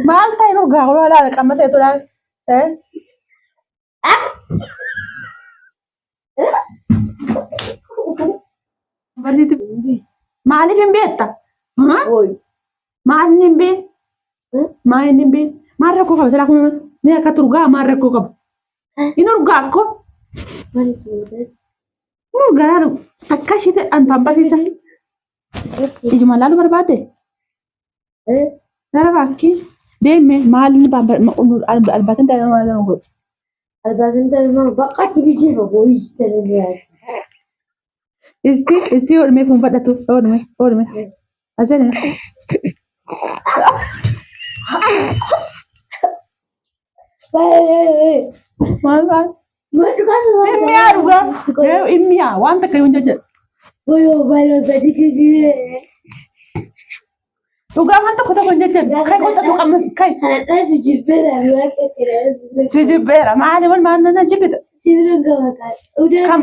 Maal ta'e nu gaa hulaa laala qammasee tulaa. Eh? Maaliif hin beekta? Maal hin beekne? Maal hin beekne? Maal rakkoo qaba? Silaa kun mee akka turgaa maal rakkoo qaba? Hin urgaa akkoo? Hin urgaa akka ishee an paampasiisa. Ijuma laalu barbaadde? Gara baakki deemme maal inni albaatiin daa'ima maal nama godhu? Albaatiin daa'ima bakka jiru booyi ta'ee Isti isti hodhumee fuunfadhatu hodhume hodhume. Asirra. Maal maal? Hin mi'aa dhugaa. Hin mi'aa waan takka hin jajjadhu. Dhugaa waan tokko tokko hin jajjadhu. Kai qoxxatu qammas kai. Si jibbeera maali wal maal na jibbita. Kam?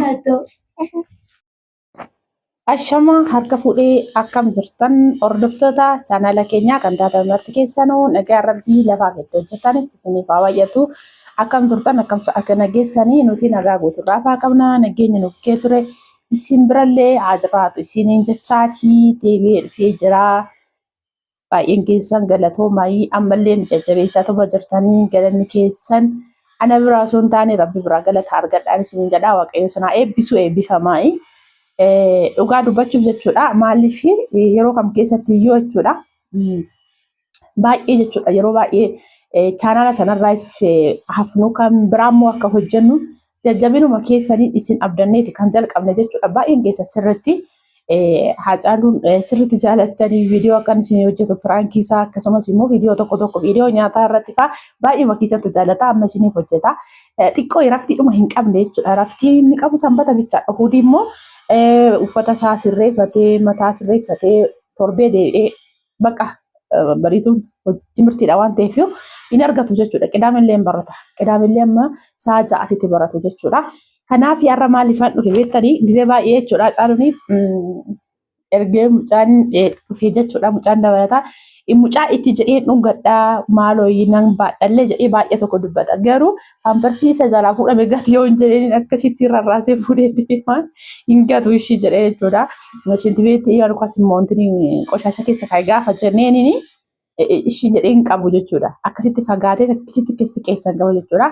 Ashamaa harka fuudhee akkam jirtan hordoftoota chaanala keenyaa kan taatan marti keessanuu nagaa rabbii lafaa fi iddoo jirtanitti isiniif haa baay'atu. Akkam turtan akkam akka nageessanii nuti nagaa guutuurraa faa qabna nageenyi nu bukkee ture isin birallee haa jiraatu isiniin jechaatii deebi'ee dhufee jira. Baay'een keessan galatoomaayii ammallee nu jajjabeessaatuma jirtanii galanni keessan ana biraa osoo hin taane rabbi biraa galata argadhaan isiniin jedhaa waaqayyo sanaa eebbisu eebbifamaayii. Dhugaa dubbachuuf jechuudha maaliif yeroo kam keessatti iyyuu jechuudha baay'ee jechuudha yeroo baay'ee chaanaala sanarraas hafnu kan biraa immoo akka hojjennu jajjabinuma keessaniin isin abdanneeti kan jalqabne jechuudha. Baay'een keessa sirriitti Haacaaluun sirriitti jaalattanii viidiyoo akkan isin hojjetu piraankii isaa akkasumas immoo viidiyoo tokko tokko viidiyoo nyaataa irratti fa'aa baay'eema keessatti jaalata amma isiniif hojjeta. Xiqqoo raftiidhuma hin qabne jechuudha. Raftii inni qabu sanbata bichaadha. Hundi immoo uffata isaa sirreeffatee mataa sirreeffatee torbee deebi'ee Bakka bariituun timirtiidha waan ta'eef hin argatu jechuudha. Qidaamillee hin barata. Qidaamillee amma sa'a ja'atitti baratu jechuudha. Kanaaf har'a maaliifan dhufe beektanii gizee baay'ee jechuudha caaluni ergee mucaan dhufee jechuudha mucaan dabalataa mucaa itti jedhee dhungadhaa maaloo nan baadhallee jedhee baay'ee tokko dubbata. Garuu Paamparsii isa jalaa fuudhame gati yoo hin jedheen akkasitti rarraasee fuudhee deema hin gatu ishii jedhee jechuudha. Shinti beetti yookaas immoo wanti qoshaasha keessa kaa'e gaafa jenneeniin ishii jedhee hin qabu jechuudha. Akkasitti fagaatee akkasitti keessi keessa hin qabu jechuudha.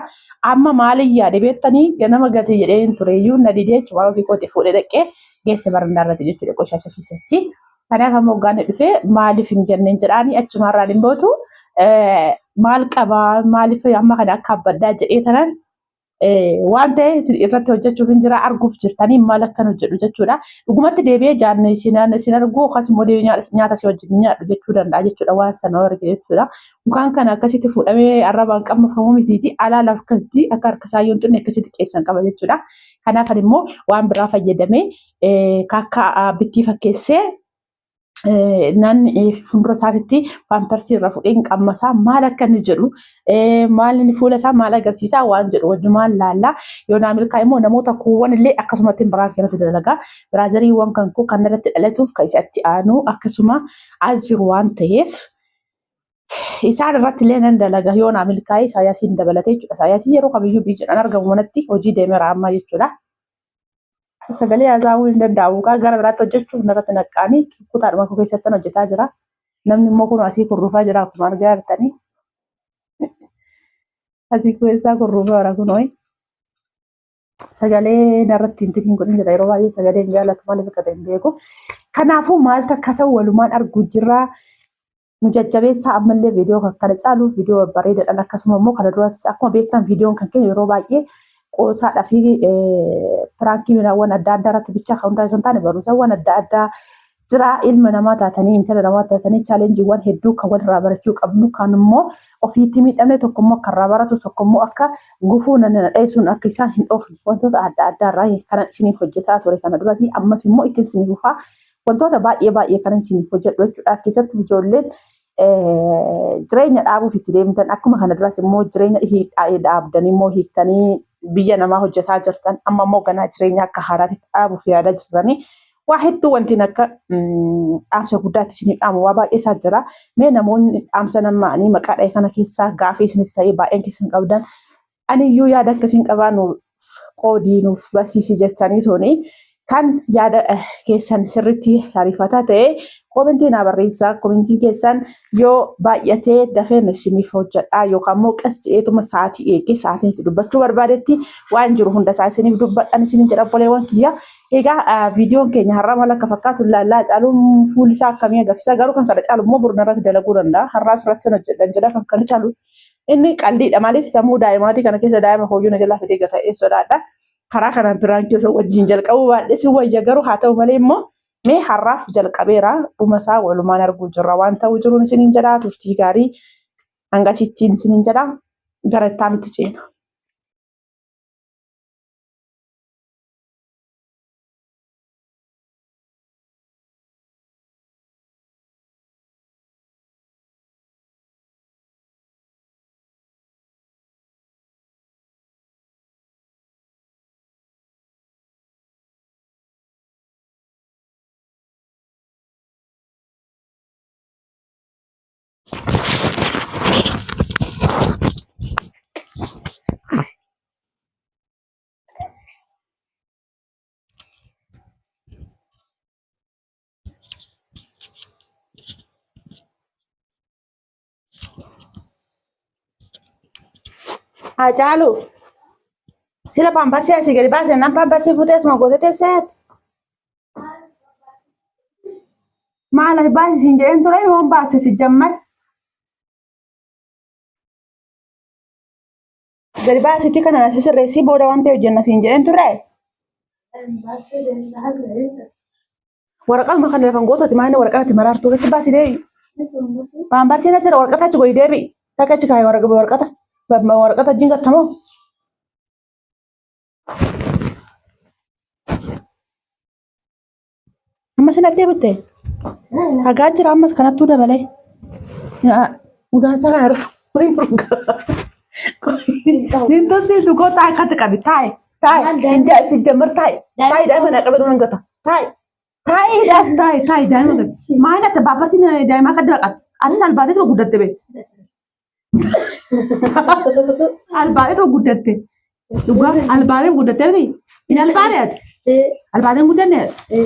Amma maaliin yaade beektanii ganama gati jedhee hin tureyyuu na didee jechuudha. Ofii kootii fuudhee dhaqee geesse barandaa irratti jechuudha qoshaasha keessatti. Kanaaf amma hoggaan dhufee maaliif hin jenneen jedhaanii achumarraan hin bootu. Maal qabaa maaliif amma kana akka abbaddaa jedhee tanan waan ta'e isin irratti hojjechuuf hin jira arguuf jirtanii maal akkan hojjedhu jechuudha. Dhugumatti deebi'ee jaanne isin isin arguu yookaas immoo deebi'ee nyaata si wajjin nyaadhu jechuu danda'a jechuudha waan sana arge jechuudha. Mukaan kana akkasitti fuudhamee arrabaan qammafamu mitiiti alaa lafkanti akka harka isaa yoo hin xinne akkasitti qeessan qaba jechuudha. Kanaaf ani immoo waan biraa fayyadamee kaakkaa bittii fakkeessee nan fuuldura isaatitti paamparsii irra fudheen qammasaa maal akka inni jedhu maal inni fuula isaa maal agarsiisaa waan jedhu wajjumaan laallaa yoo naa milkaa'e immoo namoota kuuwwan illee akkasumatti biraan irratti dalagaa biraazariiwwan kan koo kan irratti dhalatuuf kan isatti aanu akkasuma as jiru waan ta'eef isaan irratti illee nan dalaga yoo naa milkaa'e Isaayyaasiin dabalatee jechuudha. Isaayyaasiin yeroo kamiyyuu biiziidhaan argamu manatti hojii deemeera amma jechuudha. Sagalee haasa'uu hin danda'amu. Gara biraatti hojjechuuf narratti naqqaanii kutaadhuma koo keessatti hojjetaa jira. Namni immoo kun asii kurrufaa jira akkuma argaa jirtanii. Asii keessaa kurrufaa jira kunoo. Sagalee narratti hin hin godhin jira. Yeroo baay'ee sagalee hin jaalatu maaliif akka ta'e hin beeku. Kanaafuu maaltu akka ta'u walumaan arguu jirra. Nu jajjabeessaa ammallee viidiyoo kan kana caalu viidiyoo babbareedaadhaan akkasuma immoo kana duras akkuma beektan viidiyoon kan keenya yeroo baay'ee qoosaadhaa fi piraankiiwwan adda addaa irratti bichaa kan hundaa'e osoo hin taane barumsawwan adda addaa jira ilma namaa taatanii intala namaa taatanii chaalenjiiwwan hedduu kan walirraa barachuu qabnu kan immoo ofiitti miidhamne tokko immoo akka irraa baratu tokko immoo akka gufuu nana dheessuun akka isaan hin dhoofne wantoota adda addaa irraa kanan isiniif hojjetaa ture kana duras ammas immoo ittiin isiniif fufaa wantoota baay'ee baay'ee kanan isiniif hojjedhu jechuudha. Keessattuu ijoolleen jireenya dhaabuuf itti deemtan akkuma kana duras immoo jireenya dhaabdanii immoo hiiktanii biyya namaa hojjetaa jirtan amma immoo ganaa jireenya akka haaraatti dhaabuuf yaadaa jirtanii Waa hedduu wanti akka dhaamsa guddaatti isiniif dhaamu waa baay'ee isaa jira. Mee namoonni dhaamsa nama ani maqaa dha'e kana keessaa gaafii isinitti ta'ee baay'een keessan qabdan aniyyuu yaada akkasiin qabaa nuuf qoodii nuuf barsiisi jettanii tuni kan yaada keessan sirriitti ariifataa ta'e koomentii naa barreessaa. Koomentiin keessan yoo baay'atee dafeen isiniif hojjedhaa yookaan immoo qas jedheetuma sa'aatii eegee sa'aatiin itti dubbachuu barbaadetti waan jiru hunda isaa isiniif dubbadhan isiniin jedha obboleewwan kiyya. Egaa viidiyoon keenya har'aa maal akka fakkaatu ilaallaa. Caaluun fuulli isaa akkamii agarsiisa garuu kan kana caalu immoo borna irratti dalaguu danda'a. Har'aa irratti hojjedhan jedha kan kana caalu. Inni qalliidha maaliif sammuu daa'imaatii kana keessa daa'ima kooyyuu na jalaa fidee gata'ee sodaadha. Karaa kanaan piraankii osoo wajjin jalqabuu baadhee si wayya garuu haa ta'u malee immoo mee har'aaf jalqabeera dhuma isaa walumaan arguu jirra waan ta'u jiruun isiniin jedha turtii gaarii hangasittiin isiniin jedha gara itti aanutti ceena. Hacaalu sila paamparsii asii gadi baase nan paamparsii fuutee asuma gootee teesseet. Maal ani baase siin jedheen ture yoon baase si jammar. Gadi baasitii kana na sirreessii booda waan ta'e hojjenna siin jedheen ture. Waraqatuma kana lafan goototi maal waraqaa itti maraartuu irratti baasii deebi. Paamparsiin asirra waraqata achi goyi deebi. Dhaqi achi kaayi waraqata. Waraqata wajjin gattamoo. Amma sin addee butte. Hagaa jira ammas kanattuu dabalee. Udaansa kana irra. Siintu siintu koo taa'e akkatti qabi taa'e taa'e inda si jammar taa'e taa'e daa'ima na qabatu nan gata taa'e taa'e hidhaas taa'e taa'e daa'ima gata maal akka baapparsi daa'ima akka dira qabi atis albaatee tuma guddatte bee albaatee tuma guddatte dhugaa albaatee guddatte miti hin albaane ati albaatee hin guddanne ati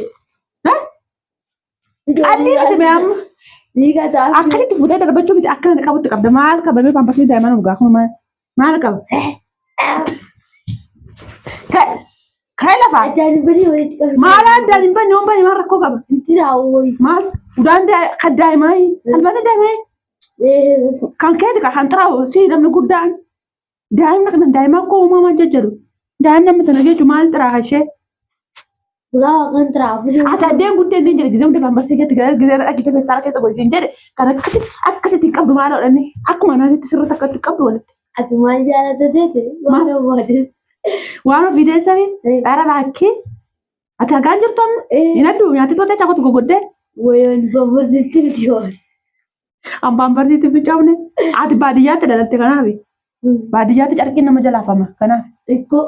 Qalbii miti mee amma. Akkasitti fuutee darbachuu miti akka inni qabutti qabda. Maal qabamee paampasii daa'iman urgaa kun maal maal qaba? Ka'e lafaa. Addaan hin banii walitti qabdi. Maal addaan hin banne waan banne maal rakkoo qaba? Itti raawwii. Maal udaan kan daa'imaa albaata daa'imaa kan keeti kan xiraa'u si namni guddaan daa'imni kana daa'imaa koo uumamaan jajjaru daa'imni amma tana jechuun maal xiraa'a ishee? Dhugaa kan xiraafu jiru. Ati addeen guddeen ni jedhe gizee hunda pamparsii keetti gara gizee dhaqite feestaala keessa godhi jedhe kan akkasi akkasitti hin qabdu maal hodhanni akkuma naanitti sirriitti akkatti qabdu walitti. Ati maal jaalata seete? Waan barbaade. Waan ofii deessanii dhara laakkee ati hagaan jirtu amma hin addu nyaatti toltee chakotu gogoddee Wayoon pamparsiitti miti waan. an pamparsiitti fincoofne ati baadiyyaatti dhalatte kanaaf baadiyyaatti carqiin nama jalaafama kanaaf. Ikkoo.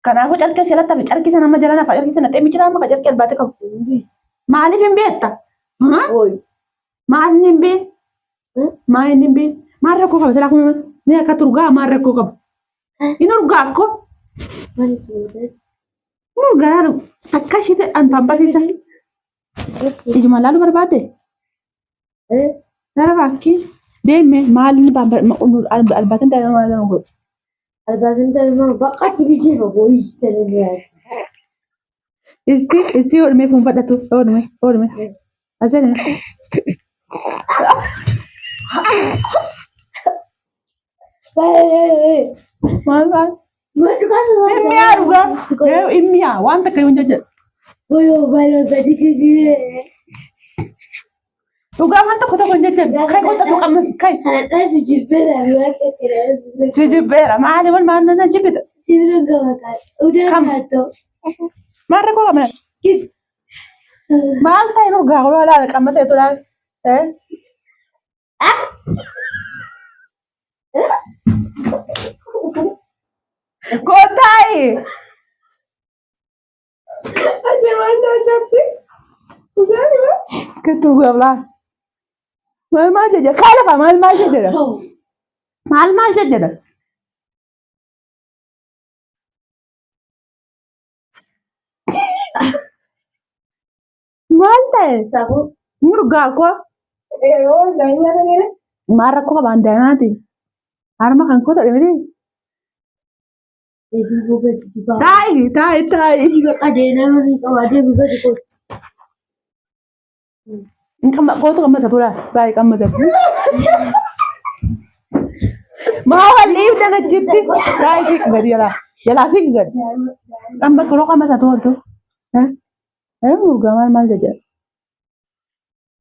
Kanaafuu carqii jalatti hafe carqii sana amma jala nafa carqii sana xeemi jira amma ka carqii albaate qabu. Maaliif hin beekta? Woy. Maal inni hin beek? Maal inni hin beek? Maal rakkoo qaba silaa kun mee akka turgaa maal rakkoo qaba? Inni urgaa akkoo Maal tuute? inni urgaa takka ishee an pampasiisa. Ijuma laalu barbaadde? Gara baakki deeme maal inni albaatiin daa'ima maal nama godhu? Albaatiin daa'ima bakka jiru wayii ta'ee Isti isti hodhumee fuunfadhatu hodhume hodhume. Asirra. Maal maal? Himmiyaa dhugaa. Himmiyaa waan takka yoo hin jajjadhu. Dhugaa waan tokko tokko hin jajjadhu. Kai qoxxatu qabmas kai. Si jibbeera maali wal maal na jibbita. Maal rakkoo qabna? Maal ta'e nu gaa laala qammasee laala. Kotaayi. Deemaa nyaachatti. Kattuu gablaa. Maal maal jedha? Kaa lafa maal maal jedha? Maal maal jedha? Maal ta'e? Safuu. Murgaa koo. Maal rakkoo qabaan daa'imaati? Harma kan koo ta'e miti? Taa'i taa'i taa'i. Kootu qammasatu laa taa'i qammasatu. Maa wal dhiibdan achitti taa'i siq gadi jalaa jalaa siq gadi. Amma yeroo qammasatu ooltu. Murgaa maal maal jedha?